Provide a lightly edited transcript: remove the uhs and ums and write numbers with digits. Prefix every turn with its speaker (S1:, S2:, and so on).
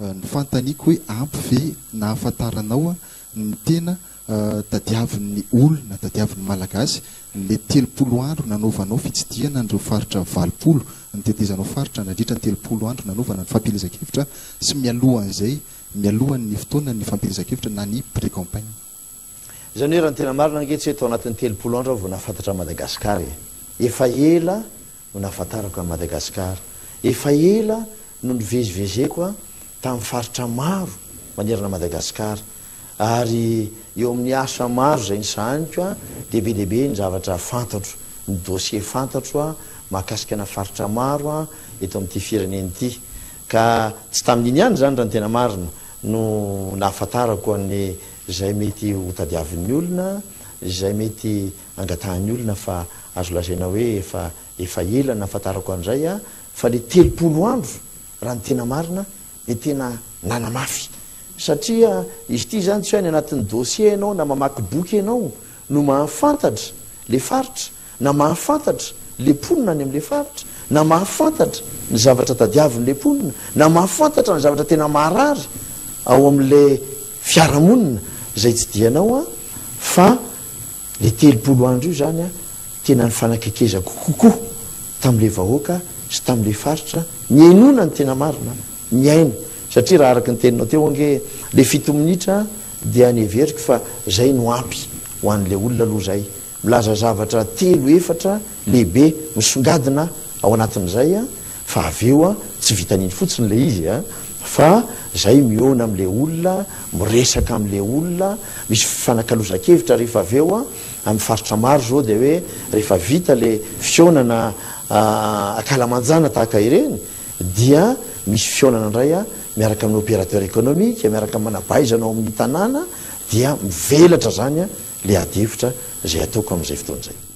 S1: Ny fanontaniako hoe ampy ve nahafantaranao ny tena tadiavin'ny olona, tadiavin'ny Malagasy, le 30 andro nanaovanao fitsidihana an'ireo faritra 80, nitetezanao faritra nandritra ny 30 andro nanaovana ny fampielezan-kevitra sy mialohan'izay, mialohan'ny fotoanan'ny fampielezan-kevitra na ny pré-campagne.
S2: Izany hoe raha ny tena marina ange tsy hoe tao anatin'ny 30 andro aho vao nahafantatra an'i Madagasikara e! Efa ela no nahafantarako an'i Madagasikara. Efa ela no nivezivezeko tamin'ny faritra maro manerana an'i Madagasikara. Ary eo amin'ny asa maro izay nisahaniko dia be dia be ny zavatra fantatro, ny dossier fantatro mahakasika ana faritra maro eto amin'ity firenena ity. Ka tsy tamin'iny ihany izany raha ny tena marina no nahafantarako an'ny izay mety ho tadiavin'ny olona, izay mety angatahan'ny olona fa azo lazaina hoe efa efa ela nahafantarako an'izay aho fa le 30 andro raha ny tena marina dia tena nanamafy satria izy ity izany tsy hoe any anatin'ny dossier ianao na mamaky boky ianao no mahafantatra le faritra na mahafantatra le mponina any amin'le faritra na mahafantatra ny zavatra tadiavin'le mponina na mahafantatra ny zavatra tena maharary ao amin'le fiarahamonina izay tsy dianao an fa Le 30 andro io zany a tena nifanakaikezako kokoa tamle vahoaka sy tamle faritra nihainoana ny tena marina, nihaino satria raha araka ny teninao teo ange le 7 minitra dia neveriko fa zay no ampy ho anle olona aloha zay milaza zavatra telo efatra lehibe misongadina ao anatin'izay a fa avy eo a tsy vitan'iny fotsiny le izy a fa zay mihaona amle olona miresaka amle olona Misy fifanakalozan-kevitra rehefa avy eo amin'ny faritra maro izao dia hoe rehefa vita le fihaonana ankalamanjana tahaka ireny dia misy fihaonana indray miaraka amin'ny opérateur économique, miaraka amin'ny manam-pahaizana ao amin'ny tanàna dia mivelatra izany le adihevitra izay ataoko amin'izay fotoana izay.